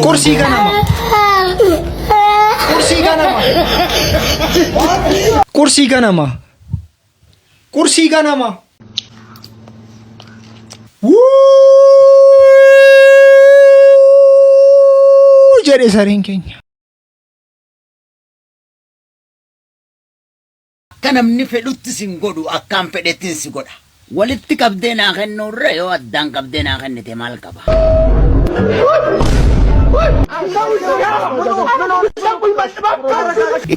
Qursii ganama. Qursii ganama. Qursii ganama. Qursii ganama. Wuuu jedhe sareen keenya. Akka namni fedhutti sin godhu akkaan fedhettin si godha. Walitti qabdee naa kennuu irra yoo addaan qabdee naa kennite maal qaba?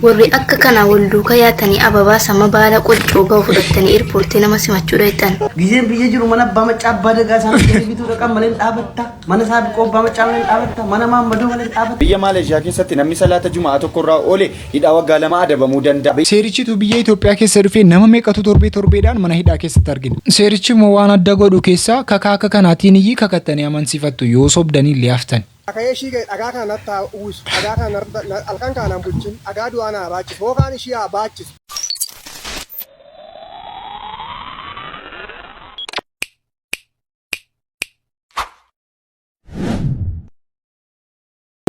Warri akka kanaa wal duukaa yaatanii ababaa sama baala qoccoo gahu fudhattanii eerpoortii nama simachuu dhayxan. Gizeen biyya jiru mana abbaa maccaa abbaa dagaa isaan hojjetanii bituu dhaqan malee hin dhaabatta. Mana saabiqoo abbaa maccaa malee hin dhaabatta. Mana maammadoo malee hin dhaabatta. Biyya Maaleeshiyaa keessatti namni salaata Juma'aa tokkorraa oole hidhaa waggaa 2 adabamuu danda'a. Seerichi utuu biyya Itoophiyaa keessa dhufee nama meeqatu torbee torbeedhaan mana hidhaa keessatti argina. Seerichi immoo waan adda godhu keessaa kakaa akka kanaatiin iyyii kakattanii amansiifattu yoo sobdanii illee haftan. Aka'ee ishii ga'e dhagaa kana natti haa uwwisu, dhagaa kana halkan kana nan bulchin, dhagaa du'aa na haa baachisu, hookaan ishii haa baachisu.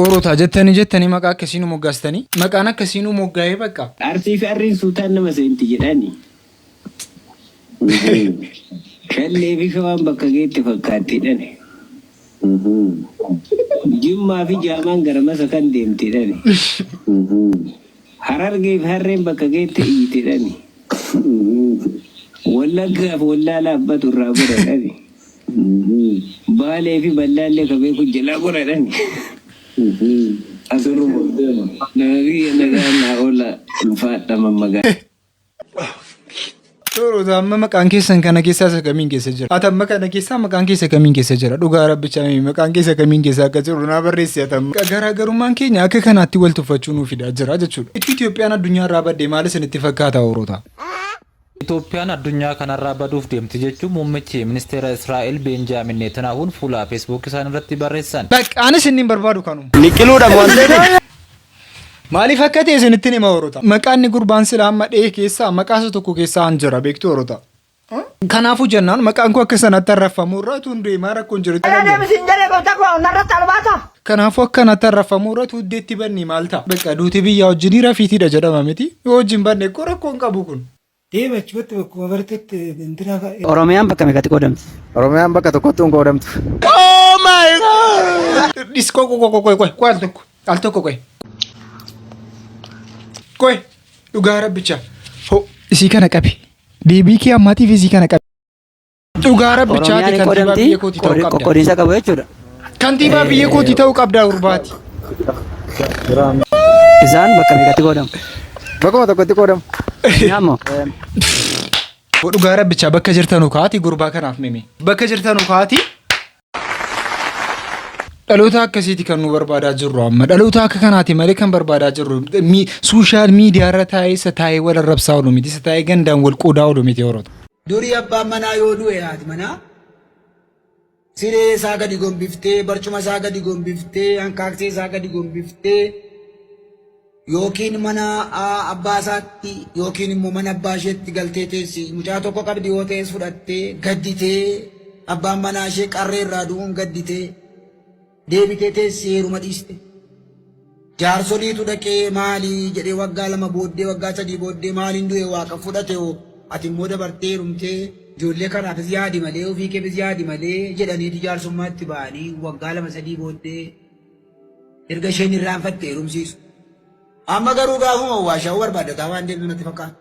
Goorota jettanii jettanii maqaa akkasii nu moggaastanii maqaan akkasii nu moggaa'ee bakka. Arsii fi arriin suutaan nama seenti jedhani. Shallee fi shawaan bakka geette fakkaatti jedhani. Jimmaa fi jaamaan gara masakan deemti jedhani. Harargee fi harreen bakka geette iyyiti jedhani. Wallaggaa fi wallaalaa abbatu irraa gora jedhani. Baalee fi ballaallee ka beeku jalaa gora jedhani. Asirruma nama biyya nagaa naa oola ulfaadha mammagaa. Toorota amma maqaan keessan kana keessaa isa kamiin keessa jira? Ati amma kana keessaa maqaan keessa kamiin keessa jira? Dhugaa rabbicha mee maqaan keessa kamiin keessa akka jiru naa barreessi ati amma. Garaagarummaan keenya akka kanaatti wal tuffachuu nuu fidaa jira jechuudha. Itti Itoophiyaan addunyaa irraa badde maal isinitti fakkaata Oroota? Itoophiyaan addunyaa kanarraa baduuf deemti jechuun muummichi ministeera Israa'el Beenjaamin Neetanaahuun fuula Facebook isaaniirratti barreessan. Bakka anis inni hin barbaadu kanuma. Niqiluudha moo wanti Maaliif akka ta'e isinittin hima Orota. Maqaa inni gurbaan sila amma dha'e keessaa maqaa isa tokko keessaa an jira beektu Orota. Kanaafuu jennaan maqaan koo akka sanatti arraffamu irra utuu hin deemaa rakkoon jiru. Irra deemi siin jedhe gooftaa koo narratti albaata. Kanaafuu akka kanatti arraffamu irra utuu iddeetti banne maal ta'a? Bakka duuti biyyaa wajjin rafiitiidha jedhama miti. Yoo wajjin banne koo rakkoon qabu kun. Deema achumatti bakkuma bartetti intinaa fa'a. Oromiyaan bakka meeqatti qoodamti? Oromiyaan bakka tokkotti hin qoodamtu. Oh my God! Dhis qoy qoy qoy qoy qoy qoy al tokko al tokko qoy. Qoy dhugaa rabbicha. Ho isii kana qabi. Deebii kee ammaatiif isii kana qabi. Dhugaa rabbichaati Oromiyaan hin kantiibaa qoodamti biyya kootii ta'uu qabda. qoqqoodinsa qabu jechuudha. Kantiibaa biyya kootii ta'uu qabda gurbaati. Isaan bakka meeqatti qoodamu? Bakkuma tokkotti qoodamu. Nyaammoo. Dhugaa rabbichaa bakka jirtanu kaati gurbaa kanaaf mimi. Bakka jirtanu kaati. Dhaloota akkasiiti kan nu barbaadaa jirru amma. Dhaloota akka kanaati malee kan barbaadaa jirru. Sooshaal miidiyaa irra taa'ee isa taa'ee wal arrabsaa oolu miti. Isa taa'ee gandaan wal qoodaa oolu miti horota. Durii abbaan manaa yoo du'e haati manaa siree isaa gadi gombiftee, barcuma isaa gadi gombiftee, hankaaksee isaa gadi gombiftee yookiin mana abbaa isaatti yookiin immoo mana abbaa isheetti galtee teessi. Mucaa tokko qabdi yoo ta'es fudhattee gadditee abbaan manaa ishee qarree irraa du'uun gadditee deebitee teessi heeruma dhiiste. Jaarsoliitu dhaqee maali jedhee waggaa 2 booddee waggaa 3 booddee maaliin du'e waaqa fudhate hoo ati immoo dabartee heerumtee ijoollee kanaafis yaadi malee ofii keefis yaadi malee jedhaniitu jaarsummaatti ba'anii waggaa 2 3 booddee erga isheen irraanfatte heerumsiisu. Amma garuu gaafuma waashaa'uu barbaaddataa waan deemtu natti fakkaata.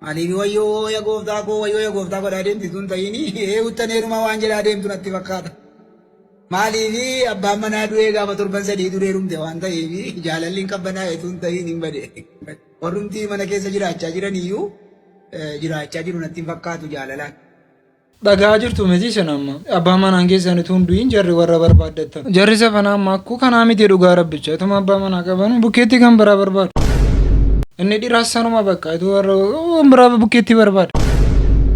Maaliif wayyoo ya gooftaa koo wayyoo ya gooftaa godhaa deemti tun ta'ini eewuttan heeruma waan jedhaa deemtu natti fakkaata. Maaliif abbaan manaa du'ee gaafa torban sadii dura heerumte waan ta'eef jaalalli hin qabbanaa'e tun ta'iin hin bade. Warrumti mana keessa jiraachaa jiran iyyuu jiraachaa jiru natti hin fakkaatu jaalalaan. Dhaga'aa jirtu miti isin amma. Abbaa manaan keessan utuu hin du'in jarri warra barbaaddattan. Jarri safanaa amma akkuu kanaa miti dhugaa rabbicha. Ituma abbaa manaa qaban bukkeetti kan biraa barbaadu. Inni dhiraas sanuma bakka ituu warra waan biraa bukkeetti barbaada.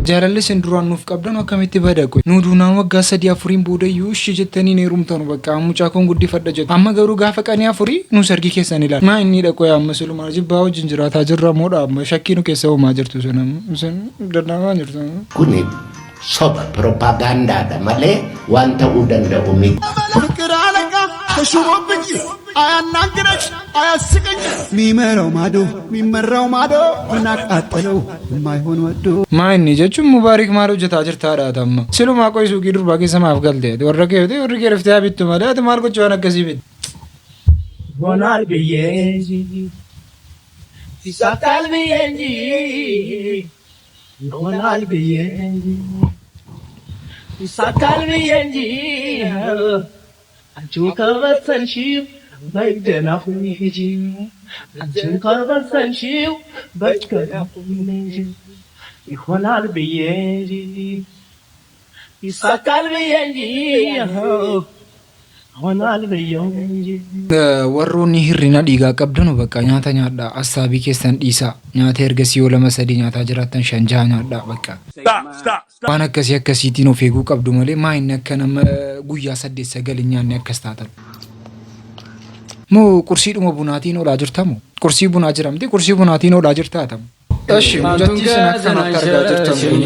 Jaalalli isin duraan nuuf qabdan akkamitti bada qoy. Nuu duunaan waggaa sadii afuriin booda iyyuu ishi jettanii hin heerumtanu bakka mucaa koon guddifadha jettu. Amma garuu gaafa qanii afurii nu sargii keessan ilaala. Maa inni dha qoy amma silumaa jibbaa wajjin jiraataa jirra moodha amma shakkii nu keessa uumaa jirtu sun amma. Isin danda'amaa jirtu. Kuni soba piropaagaandaadha malee waan ta'uu danda'u miti. Fiqir Alaqa. ተሹሞብኝ አያናግረኝ አያስቀኝ ሚመራው ማዶ ሚመራው ማዶ ምናቃጠለው የማይሆን ወዶ Maa inni jechuun Mubaarik maal hojjetaa jirtaa dhaata amma? Silumaa qoy suuqii durbaa keessa maaf galte? Warra kee yoo ta'e warri kee riftee haa bittu malee ati maal gochuu waan akkasii bitti? ይሆናል ብዬ እንጂ ይሳካል ብዬ እንጂ ይሆናል ብዬ እንጂ ይሳካል ብዬ እንጂ አንቺው ከመሰልሽው በይ ደህና ሁኚ ሂጂ አንቺው ከመሰልሽው በይ ደህና ሁኚ ሂጂ ይሆናል ብዬ እንጂ ይሳካል ብዬ እንጂ ይሆናል ብዬ እንጂ Warroonni hir'ina dhiigaa qabdanu bakka nyaata nyaadhaa assaabii keessan dhiisaa nyaata ergasii yoo lama sadii nyaataa jiraattan shan jaha nyaadhaa bakka. Waan akkasii akkasiitiin of eeguu qabdu malee maa inni akka nama guyyaa saddeet sagal hin nyaanne akkas taatan. Moo qursiidhuma bunaatiin oolaa jirtamu? Qursii bunaa jiramti qursii bunaatiin oolaa jirtaa tamu? እሺ mucattii isin akka kanatti argaa jirtan kun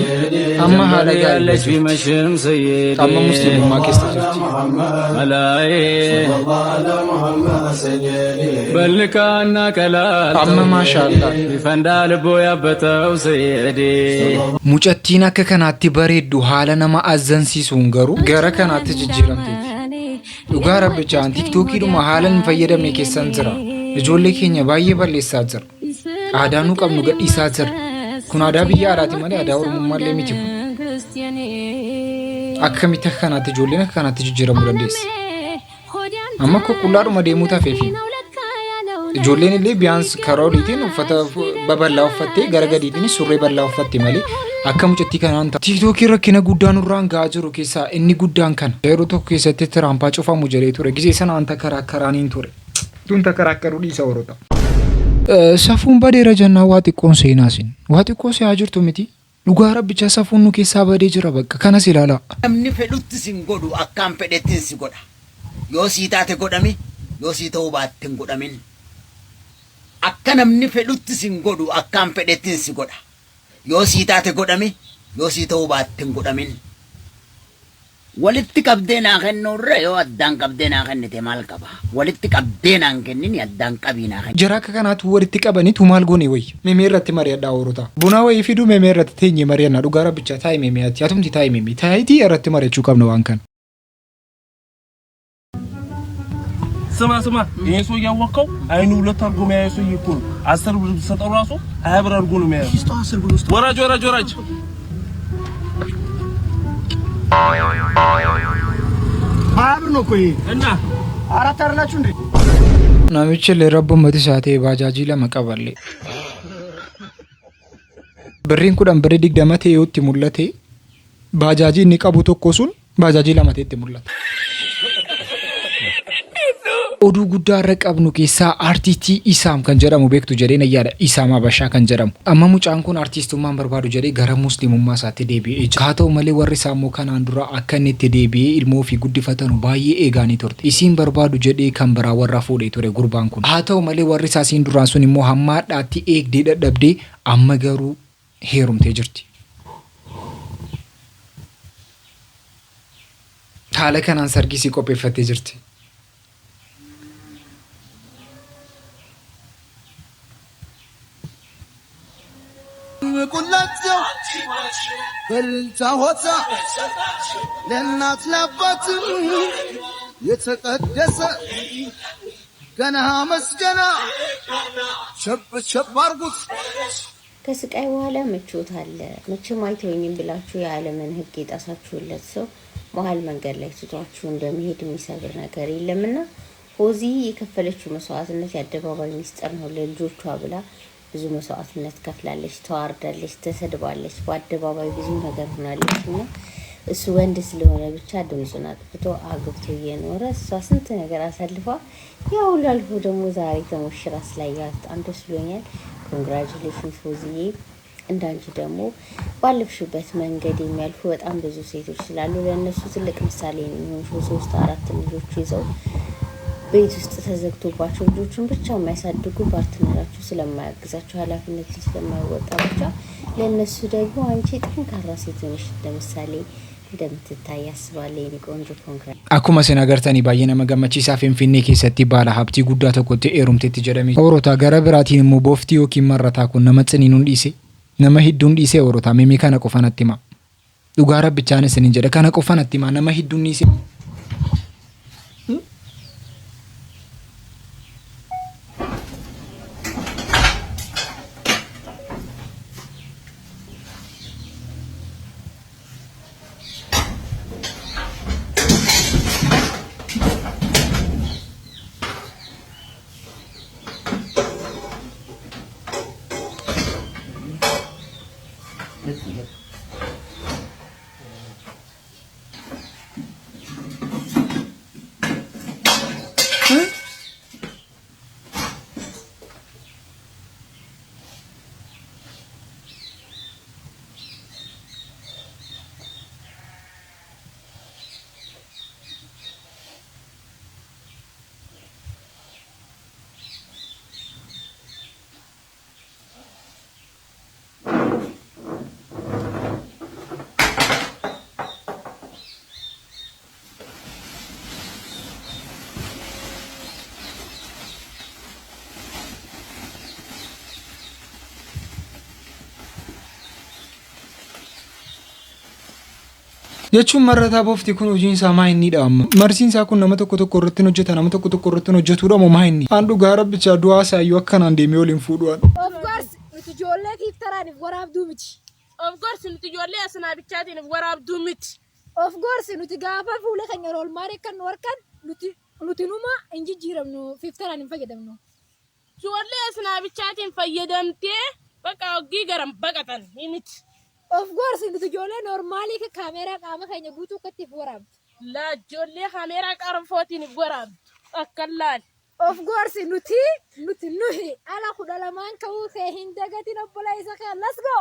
amma haala gaarii jirti. Amma musliimummaa keessa jirti. በልካና ቀላል Amma maashaallah. ቢፈንዳ ልቦ ያበጠው ሰይዴ Mucattiin akka kanaatti bareeddu haala nama azzansiisuun garuu gara kanaatti jijjiiramteeti. Dhugaa rabbichaan tiktookiidhuma haala hin fayyadamne keessan jira. Ijoollee keenya baay'ee balleessaa jira. Aadaa nu qabnu gadhiisaa jira. Kun aadaa biyya alaati malee aadaa Oromummaallee miti kun. Akkamitti akka kanaatti ijoolleen akka kanaatti jijjiiramuu dandeessi? Amma akka qullaadhuma deemuu tafeefi. Ijoolleen illee biyaans karaa oliitiin uffata babal'aa uffattee gara gadiitiin surree bal'aa uffatte malee akka mucattii kanaan ta'a. Tiiktookii rakkina guddaa nurraan ga'aa jiru keessaa inni guddaan kana. Yeroo tokko keessatti tiraampaa cufamu jedhee ture. Gisee sana wanta karaa karaaniin ture. Tun takaraakkaruu dhiisa horota. Safuun badeera jennaan waa xiqqoon seenaa sin. Waa xiqqoo se'aa jirtu miti. Dhugaa rabbicha safuun nu keessaa badee jira bakka kanas ilaalaa. Namni fedhutti sin godhu akkaan fedhettin si godha. Yoo sii taate godhami, yoo sii ta'uu baatte hin godhamin. Akka namni fedhutti sin godhu akkaan fedhettin si godha. Yoo sii taate godhami, yoo sii ta'uu baatte hin godhamin. Walitti qabdee naa kennuurra yoo addaan qabdee naa kennite maal qaba? Walitti qabdee naan kennini addaan qabii naa kenni. Jara akka kanaatti walitti qabaniitu maal goone wayya? Memee irratti mari'adhaa horota. Buna wayii fiduu memee irratti teenyee mari'annaa dhugaa rabbichaa taa'i memee ati atumti taa'i memee taa'itii irratti mari'achuu qabna waan kana. ስማ ስማ፣ ይሄ ሰው እያወቀው አይኑ ሁለት አድርጎ የሚያየው ሰውዬ እኮ ነው። 10 ብር ብትሰጠው ራሱ 20 ብር አድርጎ ነው የሚያየው። ወራጅ ወራጅ ወራጅ። 20 ብር ነው እኮ ይሄ። እና አራት አይደላችሁ እንዴ? Namichi illee rabbumati isaa ta'e baajaajii lama qaballee. Birriin 10 birrii 20 ta'e yoo itti mul'ate baajaajii inni qabu tokko sun baajaajii lama ta'e itti mul'ata. Oduu guddaa irra qabnu keessaa artistii Isaam kan jedhamu beektu jedhee nayyaadha. Isaam Habashaa kan jedhamu. Amma mucaan kun artistummaan barbaadu jedhee gara musliimummaa isaatti deebi'ee jira. Haa ta'u malee warri isaa immoo kanaan dura akka inni itti deebi'ee ilmoo ofii guddifatanu baay'ee eegaanii turte. Isiin barbaadu jedhee kan biraa warra fuudhee ture gurbaan kun. Haa ta'u malee warri isaa isiin duraan sun immoo hamma hadhaatti eegdee dadhabdee amma garuu heerumtee jirti. Haala kanaan sargii isii qopheeffattee jirti. ቁላቸው በልታ ሆታ ለእናት ለአባትም የተቀደሰ ገና መስገና ሸብ ሸብ አርጉት። ከስቃይ በኋላ ምቾት አለ። መቼም አይተወኝም ብላችሁ የዓለምን ሕግ የጣሳችሁለት ሰው መሀል መንገድ ላይ ትቷችሁ እንደመሄድ የሚሰብር ነገር የለምና ሆዚ የከፈለችው መስዋዕትነት የአደባባይ ሚስጥር ነው። ለልጆቿ ብላ ብዙ መስዋዕትነት ከፍላለች፣ ተዋርዳለች፣ ተሰድባለች፣ በአደባባይ ብዙ ነገር ሆናለች እና እሱ ወንድ ስለሆነ ብቻ ድምፁን አጥፍቶ አግብቶ እየኖረ እሷ ስንት ነገር አሳልፏ ያ ሁሉ አልፎ ደግሞ ዛሬ ተሞሽራ ስላየኋት በጣም ደስ ብሎኛል። Congratulation ፎዚዬ። እንዳንቺ ደግሞ ባለፍሽበት መንገድ የሚያልፉ በጣም ብዙ ሴቶች ስላሉ ለእነሱ ትልቅ ምሳሌ የሚሆን ሶስት አራት ልጆች ይዘው ቤት ውስጥ ተዘግቶባቸው ልጆቹን ብቻ የሚያሳድጉ partner ኣቸው ስለማያግዛቸው ኃላፊነቱን ስለማይወጣ ብቻ ለእነሱ ደግሞ አንቺ ጠንካራ ሴት ሆነሽ ለምሳሌ እንደምትታይ አስባለሁ። የኔ ቆንጆ ኮንግራ Akkuma isin agartanii baay'ee nama gammachiisaa Finfinnee keessatti baala habtii guddaa tokkotti heerumteetti jedhame. Hoorotaa gara biraatiin immoo booftii yookiin marrataa kun nama ciniinuun dhiise nama hidduun dhiise hoorotaa mimii kana qofa natti hima. Dhugaa rabbichaan isiniin jedha kana qofa natti hima nama hidduun dhiise. Jechuun marrataa boofti kun hojiin isaa maa inni dha amma. Marsiin isaa kun nama tokko tokko irratti hojjeta nama tokko tokko irratti hojjetudha moo maa inni? An dhugaa rabbichaa du'aa isaa iyyuu akkanaan deemee waliin fuudhu an. Of course nuti ijoollee fiiftaraaniif waraabduu miti. Of course nuti ijoollee asinaa bichaatiiniif waraabduu miti. Of course nuti gaafa fuula keenya oolmaan akka nu harkan nuti nuti numa hin jijjiiramnu fiiftaraan hin fayyadamnu. Ijoollee asinaa bichaatiin fayyadamtee bakka hoggii garan baqatan miti. Of course nuti ijoollee noormaalii kaameeraa qaama keenya guutuu akkatti if waraabdu. Laa ijoollee kaameeraa qarfootiin if waraabdu akka laal. Of course nuti nuti nuhi ala 12 ka'uu kee hin dagatin obboleessa kee let's go.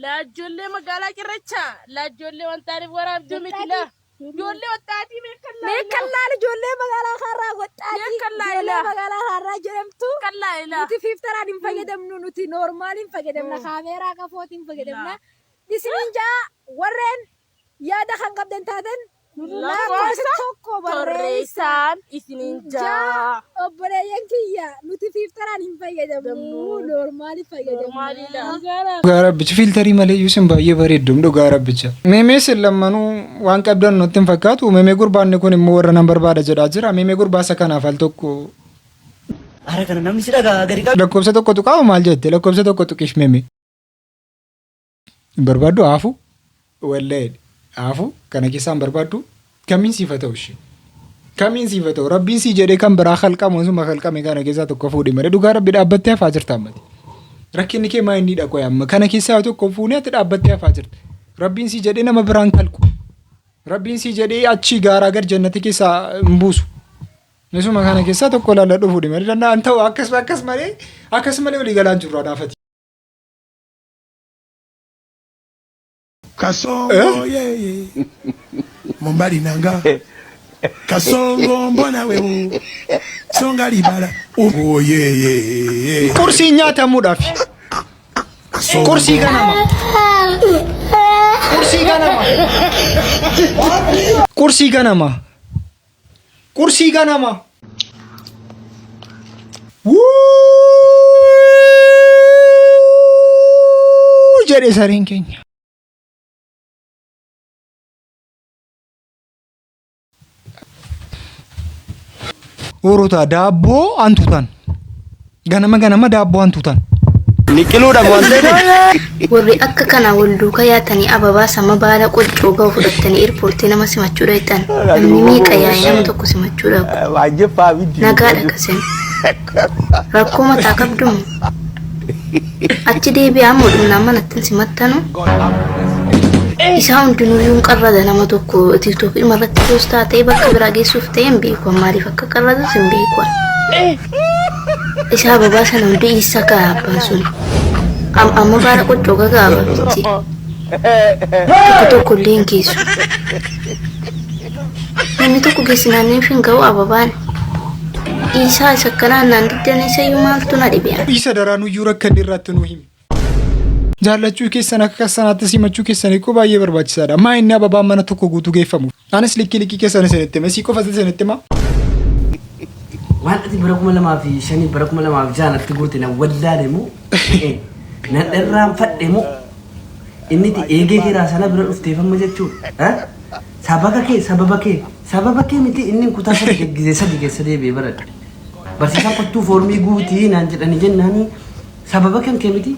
Laa ijoollee magaalaa cirrachaa laa ijoollee wantaaniif waraabduu miti laa. Ijoollee wattaatii beekan laa. Meekan laal ijoollee magaalaa harraa wattaatii ijoollee magaalaa harraa jedhamtu nuti fiiftaraan hin fayyadamnu nuti noormaaliin fayyadamna kaameeraa qafootiin fayyadamna. Isiniin jaa warreen yaada kan qabdan taatan lakkoofsa tokko barreessaan isiniin jaa obboleeyyan kiyya nuti fiiftaraan hin fayyadamnu noormaaliin fayyadamna. Dhugaa rabbicha fiiltarii malee iyyuu isin baay'ee bareeddum dhugaa rabbicha. Meemee isin lammanuu waan qabdan nutti hin fakkaatu. Meemee gurbaanni kun immoo warra nan barbaada jedhaa jira. Meemee gurbaasa kanaaf al tokko. Ara kana namni si dhagaa gadi qabu. Lakkoofsa tokko tuqaa maal jette? Lakkoofsa tokko tuqiif meemee. Hin barbaaddu haafu? Wallahi haafu kana keessaa hin barbaaddu? Kamiin siif haa ta'u ishee? Kamiin siif haa ta'u? Rabbiin sii jedhee kan biraa kalqamu suma kalqame kana keessaa tokko fuudhi malee dhugaa rabbi dhaabbattee hafaa jirta ammati. Rakkinni kee maa inni dha qoy amma kana keessaa tokko fuunee ati dhaabbattee hafaa jirta. Rabbiin sii jedhee nama biraan kalqu. Rabbiin sii jedhee achii gaaraa gar jannati keessaa hin buusu. Isuma kana keessaa tokko ilaalladhu fuudhi malee danda'an ta'u akkas akkas malee akkas malee walii galaan jirru anaafati. Kasongo yeye mobali nanga Kasongo mbona wewe songa libala oh yeye Qursiin nyaatamuudhaaf. Qursii ganama. Qursii ganama. Qursii ganama. Qursii ganama. Wuuu jedhe sareen keenya. Hoorota daabboo hantuutaan. Ganama ganama daabboo hantuutaan. Niqiluudha wanti Warri akka kana wal duukaa yaatanii ababaa sama baala qoccoo ga'u fudhattanii eerpoortii nama simachuu dhaqxan namni meeqa yaa'ee nama tokko simachuu dhaqu. Nagaadha kasin. Rakkoo mataa qabdumu. Achi deebi'aa immoo dhumnaan manatti hin simattanu. Isaa hundinuyyuu hin qarrada nama tokko tiiktookii irratti poostaa ta'e bakka biraa geessuuf ta'e hin beeku maaliif akka qarradus hin beeku. Isaa ababaa sana hundi eessa ka'a abbaan sun? Amma baala qoccoo gagaa ababichi. Tokko tokko illee hin geessu. Namni tokko geessinaan hin ga'u ababaan. Isaa isa akkanaa naan diddan isayyuu maaltu na dhibe? Isa daraanuyyuu rakkanni irratti nu himi. Jaallachuu keessan akka sanaatti simachuu keessan ikkoo baay'ee barbaachisaadha. Maa inni ababaan mana tokko guutuu geeffamu. Anis likkii likkii keessan isinitti hima. Isii qofa isinitti hima. Waan ati bara 2005 bara 2006 natti guurte na wallaale moo na irraanfadhe moo inni itti eegee keeraa sana bira dhufteef amma jechuudha. Sababa kee sababa kee sababa kee miti inni kutaa sadi gisee sadi keessa deebi'ee baradhe. Barsiisaan kottuu foormii guutii naan jedhanii jennaanii sababa kan kee miti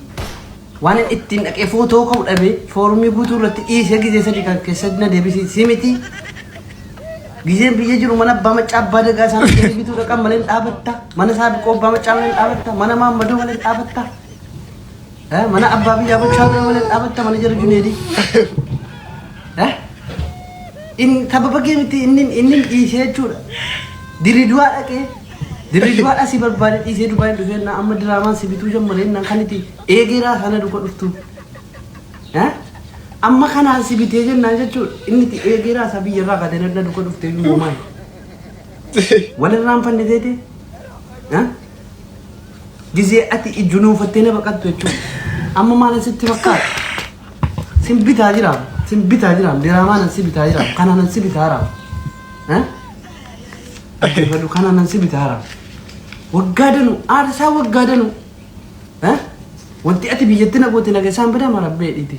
waan inni ittiin dhaqee footoo ka'u dhabee foormii guutuu irratti dhiisee gisee sadi kan keessa na deebisiisii miti. Gizeen biyya jiru mana abbaa maccaa abbaa dagaa isaan dhufanii bituu dhaqan malee hin dhaabatta. Mana saabiqoo abbaa maccaa malee hin dhaabatta. Mana maammadoo malee hin dhaabatta. Eh, Mana abbaa biyyaa bulchaa malee hin dhaabatta. Mana jara juneedii. Eh? In sababa kee miti inni inni dhiisee jechuudha. Diriduwaa dhaqee diriduwaadhaa si barbaade dhiisee Dubaay dhufee na amma diraamaan si bituu jammaree naan kan itti eegeeraa sana duka dhuftu. Eh? Amma kanaan si bitee jennaan jechuudha. Inni itti eegeeraa isaa biyyarraa kaatee na duka dhuftee immoo maali? Walirraan fanniteeti? Eh? Gizee ati ijjunuufattee na baqattu jechuudha. Amma maal sitti fakkaata? Sin bitaa jira. Sin bitaa jira. Diraamaan si bitaa jira. Kanaan si bitaa jira. Eh? Dhaggeeffadhu kanaan si bitaa jira. Waggaa danu aarsaa waggaa danu. Eh? Wanti ati biyyatti na goote na keessaan bada marabbee dhiite.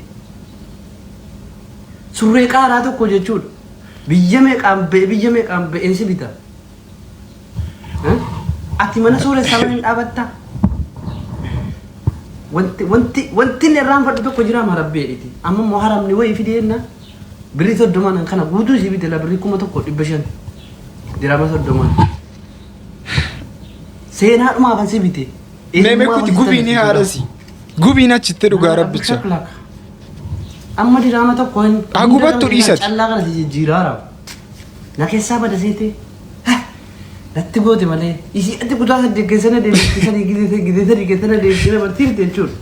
Surree qaaraa tokko jechuudha. Biyya meeqaan ba'e biyya meeqaan ba'een si bita. Eh? Ati mana sooressaa mana hin dhaabattaa? Wanti wanti wanti inni irraanfadhu tokko jira marabbee dhiite. Amma immoo haramni wayii fidee jenna. Birrii 30n kana guutuu isii bite la birrii 1500. Dirama 30n. Seenaa dhumaafan si bite. Mee mee kuti gubiin haadhasi. Gubiin achitti dhugaa rabbicha. Amma diraama tokko hin. Haa gubattu dhiisati. Callaa kana si jijjiiraara. Na keessaa bada seete. Natti goote malee. Isii ati kutaa 8 keessa na deebiste sadii gizee gizee sadii keessa na deebiste na barsiifte jechuudha.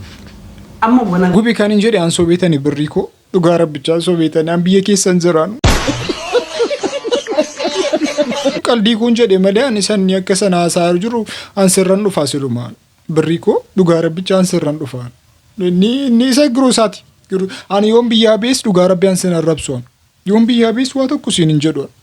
Amma wana. Gubi kan hin jedhe an sobeetani birrii koo dhugaa rabbichaa sobeetani an biyya keessan jiraanu. Qaldii kun jedhe malee ani sanni akka sana haasa'aa jiru an sirran dhufaa silumaan. Birrii koo dhugaa rabbicha an sirran dhufaa. Inni inni isa giruu isaati. Giruu ani yoon biyyaa bees dhugaa rabbi an sin arrabsu an. Yoon biyyaa bees waa tokko siin hin jedhu an.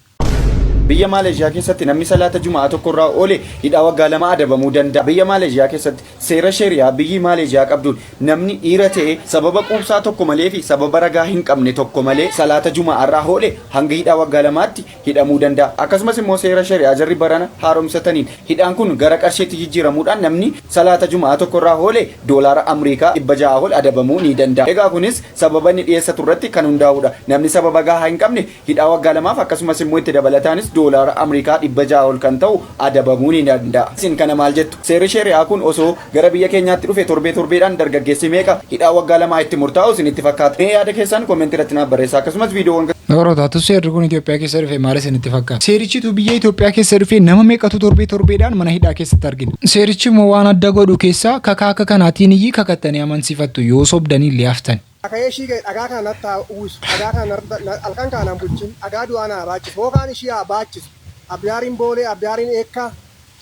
Biyya Maaleezhiyaa keessatti namni salaata Juma'aa tokko irraa oole hidhaa waggaa 2 adabamuu danda'a. Biyya Maaleezhiyaa keessatti seera Sheriyaa biyyi Maaleezhiyaa qabduun namni dhiira ta'e sababa quubsaa tokko malee fi sababa ragaa hin qabne tokko malee salaata Juma'aa irraa hoole hanga hidhaa waggaa lamaatti hidhamuu danda'a. Akkasumas immoo seera Sheri'aa jarri barana haaromsataniin hidhaan kun gara qarshiitti jijjiiramuudhaan namni salaata Juma'aa tokko irraa hoole doolaara Amriikaa 600 ol adabamuu ni danda'a. Egaa kunis sababa inni dhiyeessatu irratti kan hundaa'uudha. Namni sababa gahaa hin qabne hidhaa waggaa lamaaf akkasumas immoo itti dabalataanis doolaara Amriikaa 600 ol kan ta'u adabamuu ni danda'a. Isin kana maal jettu? Seerri Sheri'aa kun osoo gara biyya keenyaatti dhufe torbee torbeedhaan dargaggeessi meeqa hidhaa waggaa lamaa itti murtaa'u isinitti fakkaata? Mee yaada keessan comment irratti naaf barreessaa. Akkasumas viidiyoowwan Yeroo taatu seerri kun Itoophiyaa keessa dhufe maal isinitti fakkaata? Seerichi utuu biyya Itoophiyaa keessa dhufee nama meeqatu torbee torbeedhaan mana hidhaa keessatti argina? Seerichi immoo waan adda godhu keessaa kakaa akka kanaatiin iyyii kakattanii amansiifattu yoo sobdanii illee haftan. Aka'ee ishii ga'e dhagaa kana natti haa uwwisu, dhagaa kana halkan kana nan bulchin, dhagaa du'aa na haa baachisu, hookaan ishii haa baachisu, Abdiyaariin Boolee, Abdiyaariin Eekkaa,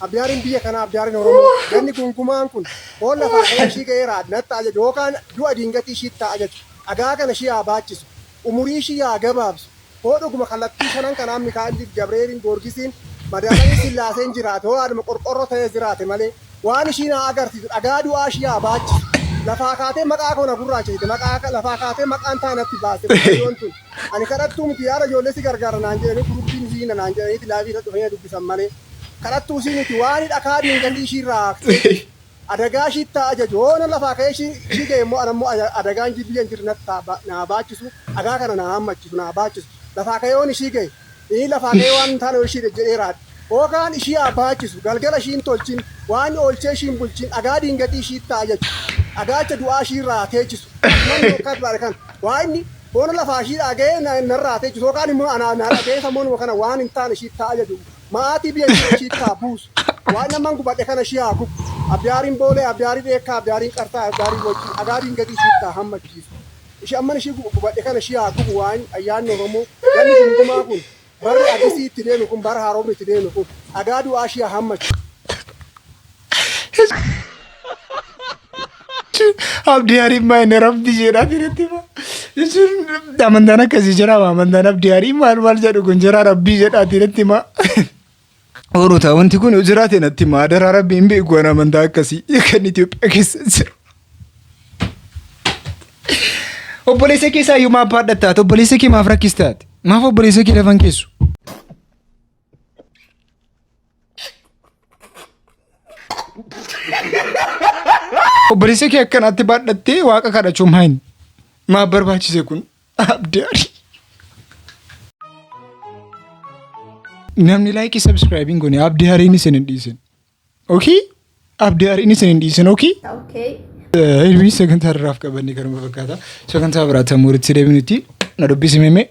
Abdiyaariin biyya kanaa, Abdiyaariin Oromoo, ganni gungumaan kun hoon lafaa ka'ee ishii ga'eera natti haa ajaju, hookaan du'a diingatii ishiitti haa ajaju, dhagaa kana ishii haa baachisu, umurii ishii haa gabaabsu, hoo dhuguma kallattii shanan kanaan Mikaa'elliif Gabreeliin Goorgisiin madaalanii Sillaaseen jiraate, hoo haadhuma qorqorroo ta'ee jiraate malee waan ishii naa agarsiisu dhagaa du'aa ishii haa baachisu. Lafaa kaatee maqaa koo na gurraachessite, maqaa lafaa kaatee maqaan taa natti baaste mucayyoon tun. Ani kadhattuu miti yaada ijoollee si gargaara naan jedhanii guruppiin hiina naan jedhaniiti laayivii irra dhufanii na dubbisan malee. Kadhattuu isii miti waan dhakaa diingatii ishii irraa haaftee adagaa ishiitti haa ajaju. Hoo na lafaa ka'ee ishii ishii ga'e immoo ana immoo adagaan biyya hin jirre natti haa naa baachisu dhagaa kana naa hammachiisu naa baachisu. Lafaa ka'ee yoon ishii ga'e inni lafaa ka'ee waan hin taane ishii jedheeraadha. Hookaan ishii haa baachisu galgala ishii hin tolchin waan oolchee ishii hin bulchin dhagaa diingatii ishiitti haa ajaju. Dhagaacha du'aa ishii irraa haa teechisu. Manni hokkaa duraadha kan waa inni Boona lafaa ishii dhaga'ee narraa haa teechisu yookaan immoo anaa na dhaga'ee sammuunuma kana waan hin taane ishiitti haa ajaju. Ma'aatii biyya jiru ishiitti haa buusu. Waan amman gubadhe kana ishii haa gubu. Abdiyaariin Boolee, Abdiyaariin Eekkaa, Abdiyaariin Qarsaa, Abdiyaariin Wajjii dhagaa diingatii ishiitti haa hammachiisu. Ishii amman ishii gubadhe kana ishii haa gubu waan ayyaanni Oromoo ganni gungumaa kun barri addisii itti deeme kun bara haaromni itti deeme kun dhagaa du'aa ishii haa hammachiisu. Abdii Hariin maa inni rabbi jedhaa jiretti maa. Jechuun amantaan akkasii jira amantaan Abdii Hariin maal maal jedhu kun jira rabbii jedhaa jiretti maa. Oruta wanti kun yoo jiraate natti himaa adaraa rabbii hin beeku waan amantaa akkasii kan Itoophiyaa keessa jiru. Obboleessa keessaa iyyuu maaf baadhattaate obboleessa kee maaf rakkistaate maaf obboleessa kee lafan keessu. Obboleessa kee akkanaatti baadhattee waaqa kadhachuun maal maaf barbaachise kun abdii arii. Namni laayikii sabskraayibiin goone abdii hariin isin hin dhiisin. Okay? Abdii hariin isin hin dhiisin. Okay? Okay. Ilmi sagantaa irraaf qabanne kanuma fakkaata. Sagantaa biraatti ammoo walitti deebinutti na dubbisi meemee.